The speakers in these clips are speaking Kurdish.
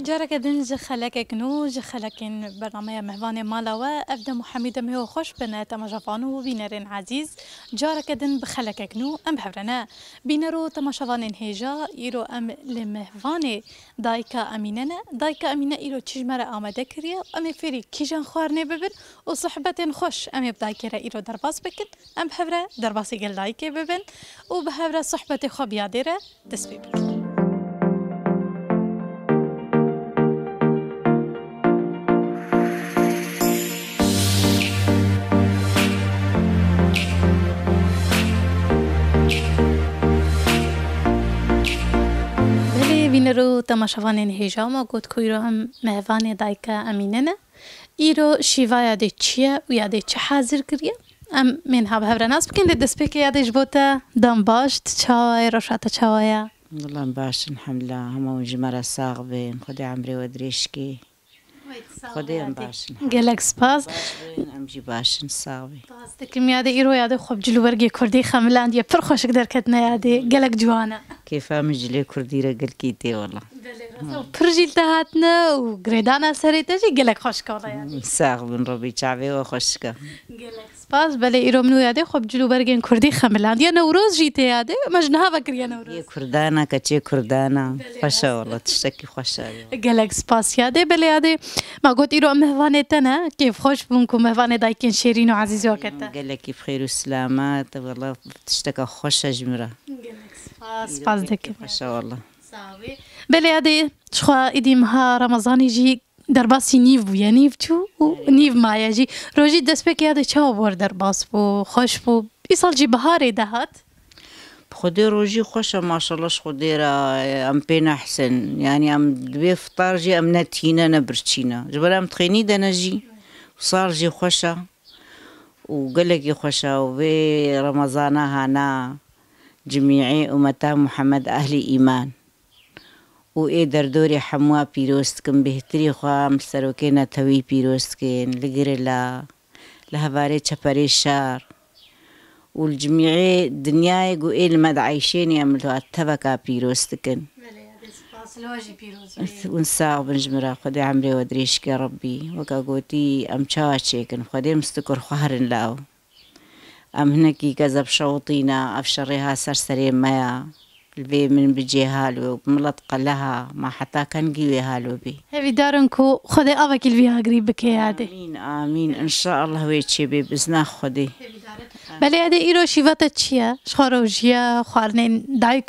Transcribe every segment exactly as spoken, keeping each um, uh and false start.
Careke din ji xelekek nû, ji xelekên bernameya Mehvanê Mala We, ev dem û hemî demê we xweş bine, temaşevan û bînerên ezîz. Careke din bi xelekek nû em bi hev re ne. Bîner û temaşevanên hêja, îro em li Mehvanê Dayika Emîne ne. Dayika Emîne îro çi ji me re amade kiriye? Em ê fêrî kîjan xwarinê bibin û sohbetên xweş em ê bi dayikê re îro derbas bikin. Em bi hev re derbasî gel dayikê bibin û bi hev re sohbetê xwe bi yadê re dest pê bikin. Belê, bîner û temaşevanên hêja, me got ku îro em mehvanê dayika Emîne ne. Îro şîva yadê çi ye û yadê çi hazir kiriye? Em mênha bi hev re nas bikin, lê destpêkê yadê ji bo te dem baş, tu çawa yî, roja te çawa ye? Wela em baş in, elhemdulillah, hema hûn ji me re sax bin, Xwedê emrê we dirêj kê. Xwedê em baş in. Gelek spas. Baş bin, em jî baş in, sax bin. Spas dikim yadê, îro yadê xwe bi cil û bergê kurdî xemilandiye, pir xweşik derketine yadê, gelek ciwan e. Kêfa min cilê kurdî re gelkî tê wela. Belê, rast e. Pir jî li te hatine û girêdana serê te jî gelek xweşik e wela yadê. Sax bin Rebî, çavê we xweşik e. Gelek spas. Belê, îro min û yadê xwe bi cil û bergên kurdî xemilandiye. Newroz jî tê yadê. Me ji niha vekiriye Newroz. Yê kurdana, keçê kurdana. Belê, xweş e wela, tiştekî xweş e. Gelek spas yadê. Belê yadê, me got îro em mehvanê te ne. Kêfxweş bûn ku mehvanê dayikên şêrîn û ezîz weke te. Gelekî bi xêr û silamet. Wela tişteka xweş e ji min re. Gelek spas. Îro spas dikim. Xweş e wela. Sax bî. Belê yadê, ji xwe îdî meha Remezanê jî derbasî nîv bûye, nîv çû û nîv maye jî. Rojî destpêkê yadê çawa bor derbas bû, xweş bû. Îsal jî biharê de hat. Bi Xwedê rojî xweş e, maşallah ji Xwedê re, em pê nehsin. Yanî em dibê fitar jî em ne tîne ne birçî ne. Ji ber em dixênî de ne jî. Sal jî xweş e û gelekî xweş e û vê Remezana hana cimîê umeta Muhammed ehlî îman. û ê derdorê hemûa pîroz dikim, bêhtirî xwe em li serokê netewî pîroz dikin, li Girila, li hevalê çeperê şar û li cimîê dinyayê ku ê li me dieyşênê em li teveka pîroz dikin. Belê, yadê spas, li we jî pîroz bê. Hûn sax bin ji min re, Xwedê emrê we dirêj ke Rebbî. Weke gotî, em çawa çêkin, Xwedê mistikur xwarin law. Em hinekî kezeb şewitîne, ev şerê ha ser serê me ya. Li vê min bi cêhal we û milet qeleha, ma heta kengî wê halo bê. Hevîdar in ku Xwedê avekî li vî agirî bike yadê. Amîn, amîn. Înşallah wê çêbê bi izna Xwedê. Belê yadê, îro şîva te çi ye? Ji xwe rojî ye, xwarinên dayik,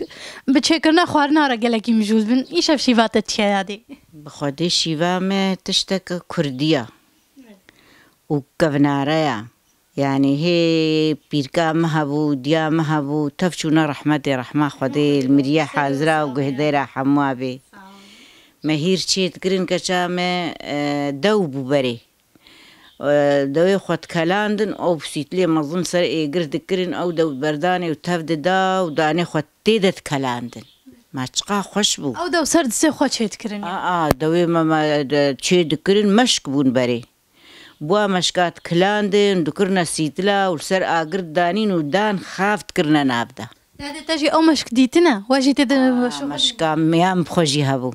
bi çêkirina xwarina re gelekî mijûl bin. Îşev şîva te çi ye yadê? Bi Xwedê şîva me tişteke kurdî ye û kevnare ye. Yanî hê pîrka me hebû, diya me hebû, tev çûne rehmetê, rehma Xwedê li miriye hazira û guhdera hemûa bê. Me hîr çê dikirin keça me, e, dew bû berê. E, dewê xwe dikelandin, ew sîtlê mezin ser êgir dikirin, ew dew berdanê û tev dida û danê xwe tê de dikelandin. Ma çiqa xweş bû. Ew dew ser distê xwe çê dikirin. A, a, dewê me, me, de, çê dikirin, meşk bûn berê. Bûa meşka dikilandin, dikirine sîtila û li ser agir didanîn û dan xav dikirine nav de. Yadê te jî ew meşk dîtine? We jî tê de... Aa, şoxe meşka me ya em bi xwe jî hebû.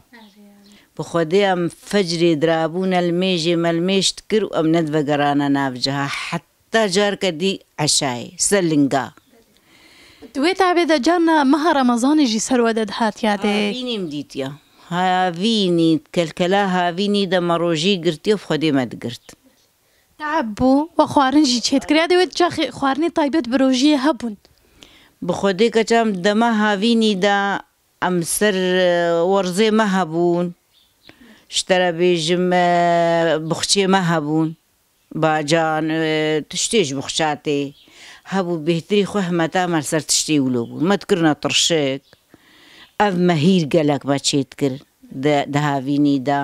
Bi Xwedê em fecrê dirabûne li mêjê me li mêj dikir û em nedivegerane nav ciha. Heta carke dî eşayê, ser linga. Di wê tabê de carna meha Remezanê jî ser we de dihat yadê. Havînî min dîtiya. Havînî, kelkela havînî de me rojî girtiye, bi Xwedê me digirt. Teeb bû, we xwarin jî çê dikir. Yadê wê çaxê xwarinê taybet bi rojiyê hebûn. Bi Xwedê keça em dema havînî de em ser, e, werzê me hebûn. Ji te re bêjim, e, buxçê me hebûn. Bacan, e, tiştê ji buxça tê hebû, bêhtirî xwe hemeta me li ser tiştê wilo bûn. Me dikirine tirşik. Ev me hîr gelek me çê dikir di, di havînî de.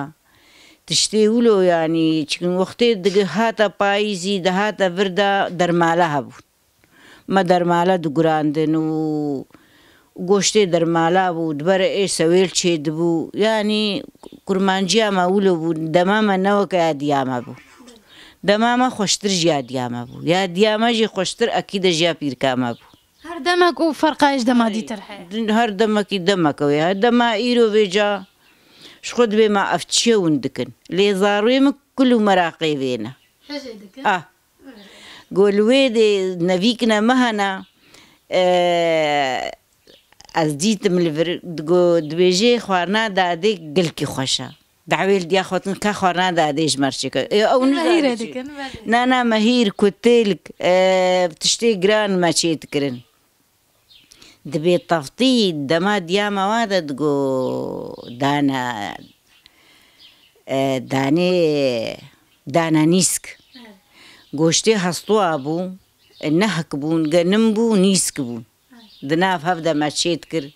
Tiştê wilo, yanî, çikin wextê dihate payîzî, dihate vir de dermale hebûn. Me dermale digurandin û goştê dermala bû, di ber ê sewêl çê dibû. Yanî kurmanciya me wilo bû, dema me ne weke ya diya me bû. Dema me xweştir ji ya diya me bû. Ya diya me jî xweştir ekîde ji ya pîrka me bû. Her demek û ferqa ji dema dîtir heye. Her demekî demeke wê. Her dema îro vêca Ji xwe dibê ma ev çi ye hûn dikin? Lê zarokê min kul û meraqê vê ne. Hejê dikin. Ah. Go li wê dê nevîkine me hene, e, ez dîtim li vir, digo, dibêjê xwarina dadê gelkî xweş e. Dawê li diya xwe tin ka xwarina dadê ji me re çêke. Ê, ew Mehîre nizane çi. Dikin, belê. Na, na, mehîr, kutilk, e, tiştê giran me çê dikirin. Dibê teftî, dema diya me wa de digo, dana, e, danê, dana nîsk. Evet. Goştê hestuwa bû, e, nehk bûn, genim bû, nîsk bûn. Evet. Di nav hev de me çê dikir.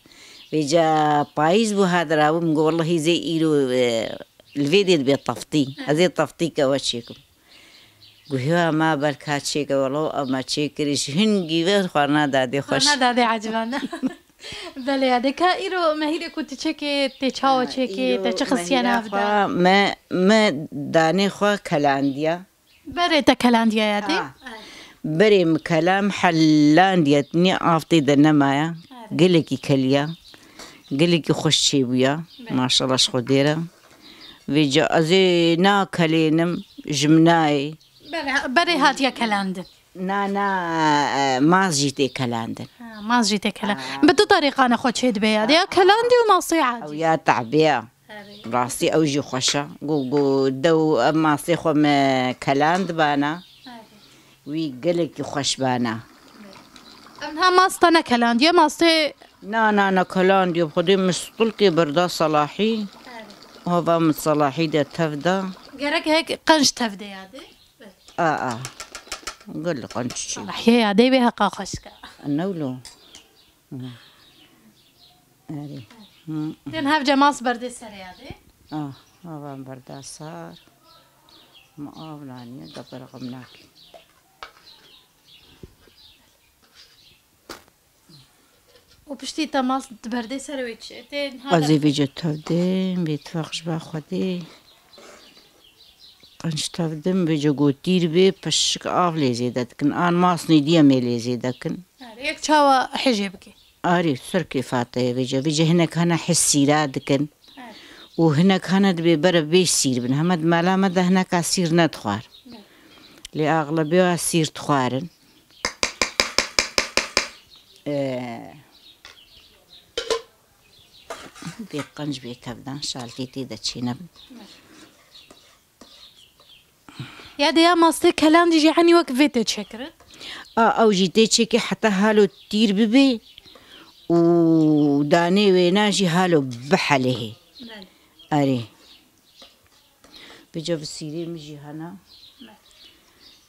Vêca payîz bû, hat rabû, min got, "Wellehî zê îro, e, li vê dê dibê teftî. Ez ê teftî ke we çêkim." Guhiya me belka çêke, welo ev me çêkirî ji hingî ve xwarina dadê xweş. Xwarina dadê ecibane. Belê ya, de ka îro mehîrê ku tu çêkê, tê çawa çêkê, îro te çi xistiye mehîra nav de? Xwe, me, me danê xwe kelandiya. Berê te kelandiya ya dê? Ha. Berê min kelam helandiye, nî av tê de nemaye. Evet. Gelekî keliya. Gelekî xweş çêbûya. Evet. Maşallah ji Xwedê re. Vêca ez ê nakelênim, ji min nayê. Berê, berê hatiye kelandin. Na, na, e, maz jî tê kelandin. Ha, maz jî tê kelandin. Aa. Bi du tarîqane xwe çê dibe ya. Ya kelandî û masê adî. Ew ya tahbê ya. Erê. Rastî ew jî xweş e. Go, go, dew ev masê xwe me keland bana. Erê. Wî gelekî xweş bana. Em ha mas te nekelandiye, mastê Na, na, nekelandiye, xwedê min stulkê berda Selahî. Erê. Hava min Selahî de tev da. Gerek hek qenc tev de ya dê. A, a. Gel qenc çi. Selahîye ya dê wê heqa xweşke. Newlo. Hı. Erê. Hı. Tên hevce mas berdê serê ya dê. Ah, hava min berda sar. Ma av naniye, da berxem nakî. Û piştî te mas di berdê ser wê çi? Tê niha Ez ê vêce tev dim, bêtifaq ji ba Xwedê. Qenc tev dim, vêce gotîr bê, pişik av lê zêde dikin. An masnê diye mê lê zêde kin. Erê, yek çawa hijê bike? Arê, ser kêfa te ye vêce. Vêce hinek hene his sîra dikin. Erê. Û hinek hene dibê bere bê sîr bin. Heme di mala me de hineka sîr nedixwar. Erê. Lê axlebê wa sîr dixwarin. Ee, Vê qenc bê tevdan şaltê tê de çênebin. Ya de ya mastê kelandî jî henî wek vê tê çêkirin? A, ew jî tê çêkê heta halo tîr bibê û danê wêna jî halo bihelihê. Belê. Erê. Vêca bi sîrê min jî hene.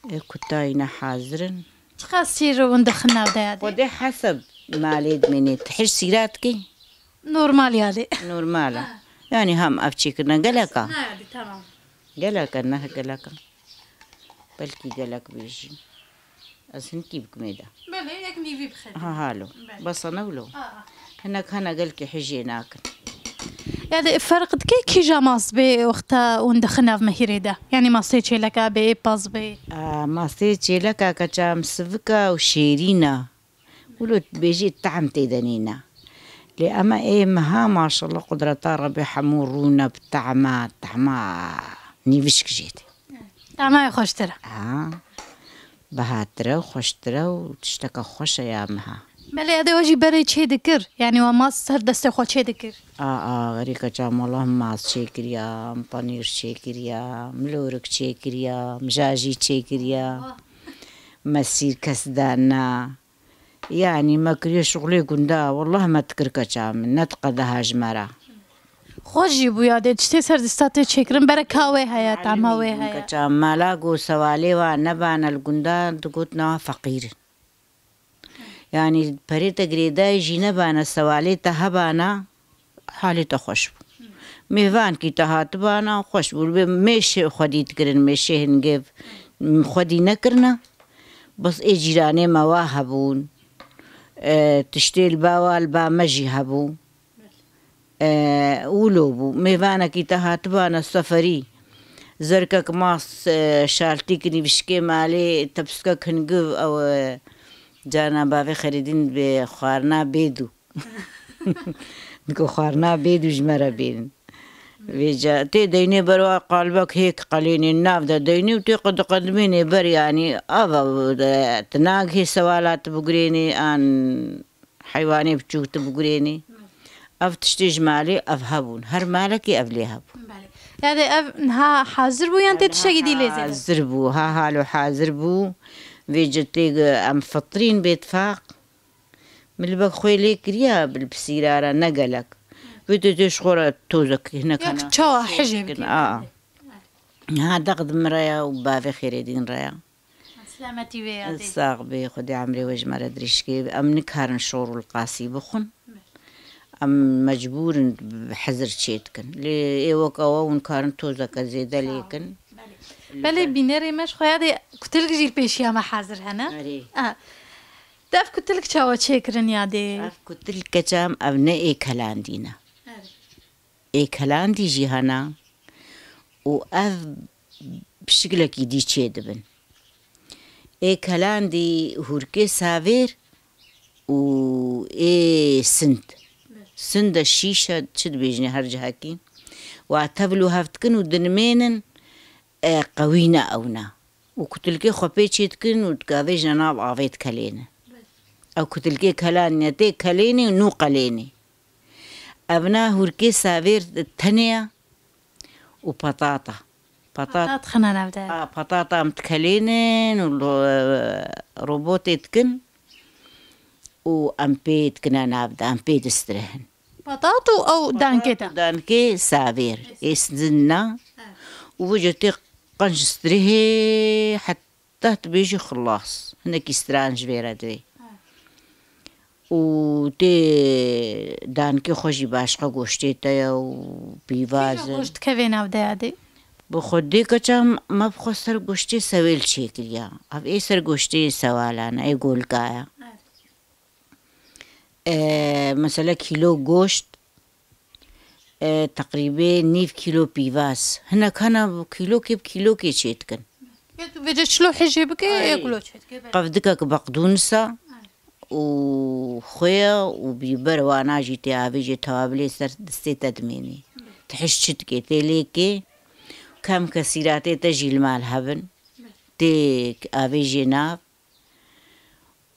Ê kutayî ne hazir in. Çiqas sîr hûn dixin nav de ya dê? Xwedê heseb malê dimênê. Tu hîç sîra dikî? Normal ya dê. Normal e. Ha. Yani hem ev çêkirine gelek e. Ha, ya dê, tamam. Gelek e, ne gelek e. Belkî gelek bêjî. Ez hinkî bikimê de. Belê, yek nîvî bixetî. Ha, halo. Belê. Besa ne wilo? A, a. Hinek hene gelkî hijê nakin. Ya de ferq dike kîja mas bê wexta hûn dixin nav mehîrê de? Yanî masê çêleka bê, paz bê? A, masê çêleka keça em sivika û şêrîna. Wilo dibêjî tehm tê de nîne. Lê ema ê meha maşallah qudreta Rebê hemû rûne bi tehma, tehma nîvişk jê tê. Tama wê xweştir e. Ha. Bihatir e û xweştir e û tişteke xweş e ya meha. Belê, edê we jî berê çê dikir. Yanî we mas ser destê xwe çê dikir. A, a, erê keça min, wela min mas çê kiriya, min panîr çê kiriya, min lorik çê kiriya, min jajî çê kiriya. Wah. Me sîr kes dana. Yanî me kiriye şixulê gunda, wallah me dikir keça min, ne diqedeha ji me re. Xweş jî bû ya dê, tiştê ser dista tê çêkirin, bereka wê heye, tama wê heye. Keça mala ku sewalê wa nebane li gunda, digotina feqîr in. Yanî perê te girêdayî jî nebane, sewalê te hebana, halê te xweş bû. Mêvankî te hatibana, xweş bû. Lê mêşê xwedî dikirin, mêşê hingiv xwedî nekirine. Bes ê cîranê me wa hebûn. E, tiştê li ba wa, li ba me jî hebû. E, wilo bû. Mêvanekî te hatibana seferî. Zerkek mas, e, şaltî kinî vişkê malê, te piskek hingiv ew, e, carna bavê Xerîdîn bi xwarina bêdû. Diko xwarina bêdû ji me re bênin. Vêca tê deynê ber wa qalbek hêk qelênê nav de deynê û tê qediqedimênê ber, yanî ava, e, tu nagihê sewala tu bigurênê an heywanê biçûk tu bigurênê. Ev tiştê ji malê ev hebûn. Her malekê ev lê hebû. Belê. Yani ev niha hazir bû yan tê tiştekî dî lê zêde? Hazir bû. Ha halo hazir bû. Vêca tê em fitrîn bêtifaq. Min li bek xwe lê kiriya, bi pisîrara ne gelek. Vê tê tê ji xwe re tozek hinek hene. Çawa hijê bikî? A. Ha, deq di min re ya û bavê xêrê dîn re ya. Selametî wê yadê. Sax bê, Xwedê emrê we ji me re dirêj kê. Em nikarin şor û liqasî bixwin. Em mecbûr in bi hizir çê dikin. Lê ê wek ewa hûn karin tozeke zêde lê kin. Belê. Belê bînerê me ji xwe yadê kutilk jî li pêşiya me hazir hene. Erê. Ah. Dev kutilk çawa çêkirin yadê? Ev kutilk keçam ev ne ê kelandî ne. Erê. Ê kelandî jî hene û ev pişiklekî dî çêdibin. Ê kelandî hûrkê savêr û ê sind. Sind e şîş e, çi dibêjinê her cihekî. Wa tevl û hev dikin û dinimênin, e, qewî ne ew ne. Û kutilkê xwe pê çê dikin û digavêjine nav avê dikelêne. Ew kutilkê kelandî ne, tê kelênê û nû qelênê. Evna hûrkê savêr tenê ye û patata. Patat- Patat xine navde. A, patata em dikelênin û lo-, robotê dikin û em pê dikine navde, em pê distirihin. Patat û ew dankê te. Dankê savêr, ê sizin na. Û vêca tê qenc strihê heta dibêjî xilas. Hinekî stran ji vê re divê. Û tê dankê xwe jî başqa goştê te ye û pîvaz in. Goşt dikeve nav de yadê? Bi xwedê keça me bi xwe ser goştê sewêl çêkiriya. Ev ê ser goştê sewalane, ê golika ye. E, mesela kîlo goşt, e, teqrîbê nîv kîlo pîvaz. Hinek hene kîlokê bi kîlokê çê dikin. Ya tu vêce çilo hijê bike, ê kulo çê dike, belê. Qevdikek beqdûnisa û xwê û bîber wana jî tê avêjê tewabilê ser distê te dimênî. Tu hiş çi dikê, tê lêkê, kem kesîratê te jî li mal hebin. Tê avêjê nav.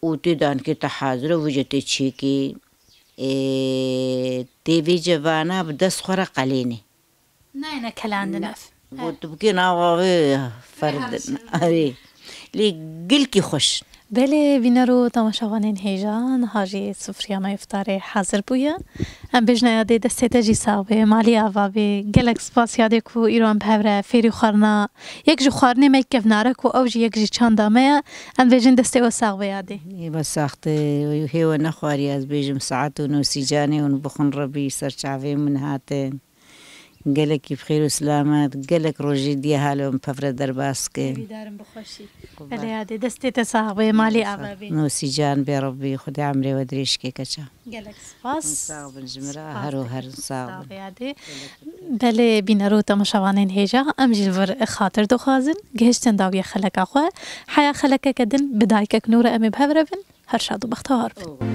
Û tê dankê te hazir e, vêca tê çêkê, ê, tê vêca vana bi dest xwe re qelênê. Nayêne kelandin ev. Got tu bikê nava vê ferdin. Erê. Lê gilkî xweş. Belê, bîner û temaşevanên hêja, niha jî sifriya me îftarê hazir bûye. Em bêjine yadê destê te jî sax bê, malî ava bê. Gelek spas yadê ku îro em bi hev re fêrî xwarina Yek ji xwarinê me kevnare ku ew jî yek ji çanda me ye, em dibêjin destê we sax be yadê. Ê we sax te, hê we nexwariye, ez bêjim saet û nosî canê hûn bixwin, Rebî ser çavê min hatin. Gelekî bi xêr û silamet, gelek rojê diye halo em pevre derbas ke. Hêvîdarim bi xweşî. Belê yadê, destê te sax be, malê ava be. Nosî can be Rebî, Xwedê emrê we dirêj ke keça. Gelek spas. Sağ bin ji min re, her û her sağ bin. Sağ be yadê. Belê bîner û temaşevanên hêja, em jî li vir xatir dixwazin, gihiştin dawiya xeleka xwe. Heya xelekeke din bi dayikek nû re em ê bi hev re bin. Her şad û bextewar bin.